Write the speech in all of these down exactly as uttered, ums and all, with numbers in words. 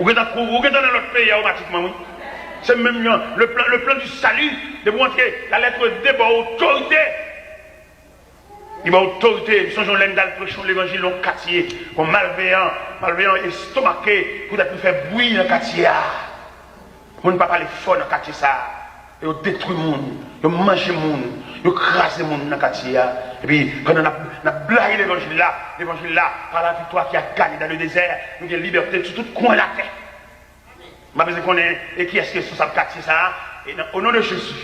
Ou gentan kouri, ou gentan nan lòt peyi a otomatikman, wi. Se menm jan, le plan, le plan du salut, depi w antre, la lettre D ba w otorite. Li ba w otorite. M sonje yon lè m t al preche yon levanjil nan yon katye, yon malveyan, malveyan estomake poutèt li fè bri nan katye a. Moun pa pale fò nan katye sa a. Yo detwi moun, yo manje moun, yo kraze moun nan katye a. Epi, pandan n ap, n ap blayi levanjil la, levanjil la, par la victoire qui a gagné dans le désert, nou gen libète sou tout kwen latè. M pa bezwen konnen e kiyès ki responsab katye sa a. E nan, o non de Jezi,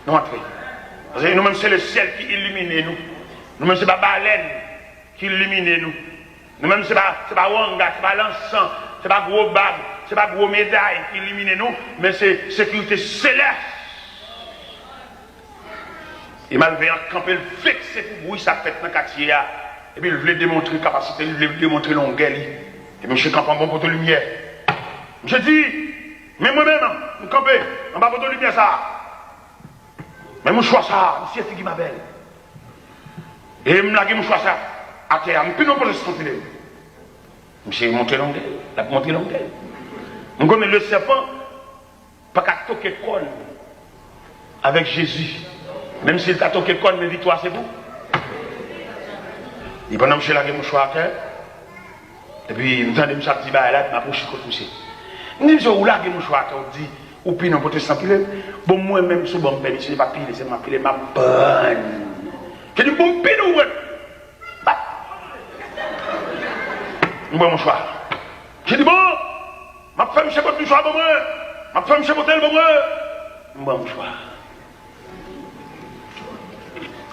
nou antre. Paske nou menm, se lesyèl ki ilimine nou. Nou menm, se pa balèn ki ilimine nou. Nou menm, se pa, se pa wanga, se pa lansan, se pa gwo bag, se pa gwo meday ki ilimine nou, men se sekirite selès. E malveyan kanpe, l vekse pou bri sa k fèt nan katye a. Epi l vle demontre kapasite l, l vle demontre longè li. Epi misye kanpe anba yon poto limyè. Misye di, men mwen menm, m kanpe anba poto limyè sa a. Men mouchwa sa a, misye figi m a bèl. E m lage mouchwa sa a atè a, m pini yon pwotestan pile. Misye montre longè l, l ap montre longè l. M konnen le sèpan pa ka toke kòn avèk Jezi. Menm si l ta toke kòn, men viktwa se pou. E pandan misye lage mouchwa atè, epi m tande misye ap di bagay la, epi m apwoche kot misye. M di, "Misye, ou lage mouchwa atè, ou di, ou pini yon pwotestan pile. Bon, mwen menm, si w ban m pèmisyon, se pa pile, se m ap pile, m ap bann." Misye di, "Bon, m pini w, wè." Bat. M pran mouchwa. Misye di, "Bon, m ap fè misye pote mouchwa ban mwen. M ap fè misye pote l ban mwen." M pran mouchwa.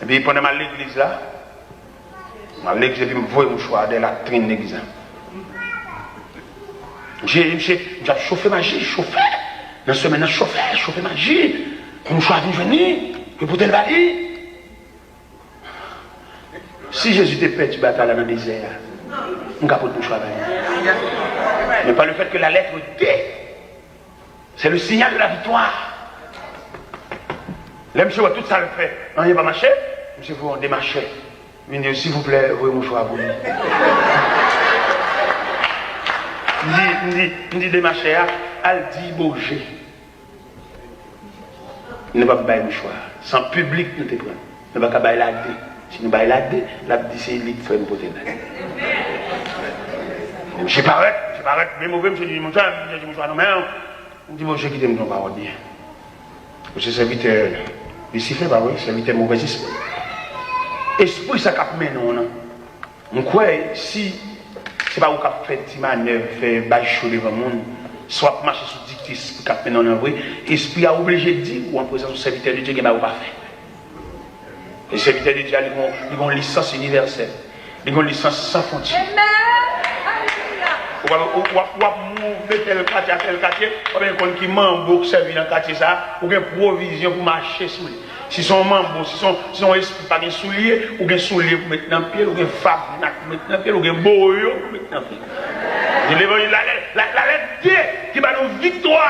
Epi pandan m al legliz la, m al legliz epi m voye mouchwa dèyè latrin legliz la. Misye, misye, misye ap chofe maji, chofe. Nan semèn nan, chofe, chofe maji. Pou mouchwa vin jwenn li, pou pote l ba li. Si Jezi te pèdi batay la nan dezè a, m ka pot mouchwa ba li. Men pa le fèt ke la lettre D, c'est le signal de la victoire. Lè misye wè tout sa l fè, anyen pa mache, misye voye yon demachè. Vin di, "Silvouplè, voye mouchwa pou li." M di, m di, m di demachè a, "Al di Boje." Nou p ap bay mouchwa. Se an piblik nou te pran. Nou pa ka bay la de. Si nou bay la de, l ap di se li k fè nou pote l la. Misye parèt, misye parèt byen move, misye di, "Monchè, m chèche mouchwa nan men w." M di, "Monchè, kite m di yon pawòl byen. Ou se sèvitè Lisifè, pa vre? Sèvitè movèzespri. Espri sa k ap mennen w nan." M kwè, si se pa ou k ap fè ti manèv, fè bay cho devan moun, si w ap mache sou dikte espri k ap mennen w nan vre, espri a oblije di w, an prezans yon sèvitè de Dye, gen bagay ou pa fè. E sèvitè de Dye a, li gon, li gon lisans inivèsèl. Li gon lisans san fwontyè. Amen. Alelouya. Ou ap, ou, w ap, w ap move tèl katye a tèl katye, w ap konn ki manbo k sèvi nan katye sa a, ou gen pwovizyon pou mache sou li. Si se yon manbo, si se yon, si se yon espri pa gen soulye, ou gen soulye pou met nan pye l, ou gen fabnak pou met nan pye l, ou gen boyo pou met nan pye l. Se levanjil la, la, la, la lettre D ki ba nou viktwa.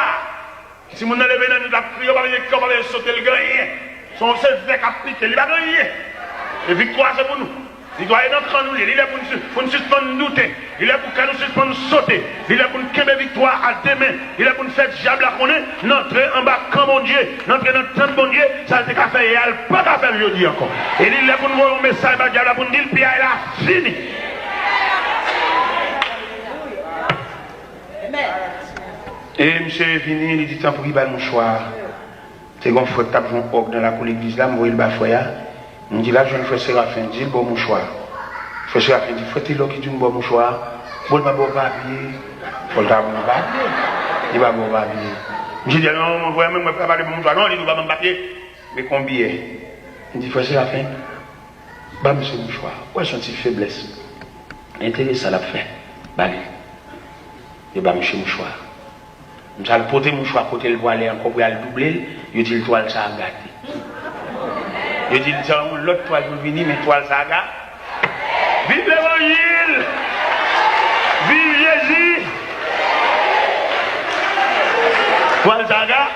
Si moun nan leve nan nwit la ap kriye, ou pa bezwen, ou pa bezwen sote l, gen anyen. Se yon, se vè k ap pike, li pa gen anyen. E viktwa se pou nou. Li dwe nan kan nou ye. Li lè pou n si-, pou n sispann doute. Li lè pou kè nou sispann sote. Li lè pou n kenbe viktwa a de men. Li lè pou n fè dyab la konnen n antre anba kan Bondye, n antre nan tant Bondye, sa l te ka fè yè a, l pa ka fè l jodi ankò. E li lè pou n voye yon mesaj ba dyab la pou n di l, piyay la fini. E misye vini, li di, "Tanpri, ba l mouchwa a." Te gen yon frè k t ap jwe yon òg nan lakou legliz la, m voye l ba frè a. M di l al jwenn frè Serafen, di l ba w mouchwa. Frè Serafen di, "Frè Telò ki di w m ba w mouchwa a, bon, l pa ba w papye." Fò l ta ba w papye. Li pa ba w papye. M di l, "Non, non, frè, mwen, mwen pa pale pou mouchwa, non, li di w pa ban m papye." Men konbiyè. M di, "Frè Serafen, ba misye mouchwa a. Ou wè se yon ti feblès enteresan l ap fè. Ba li." Yo ba misye mouchwa a. Misye al pote mouchwa kote l pwale ankò pou y al double l, yo di l twal sa a gate. Yo di l se yon lòt twal pou l vini, men twal sa a ga-, Viv levanjil! Viv Jezi! Twal sa a ga-,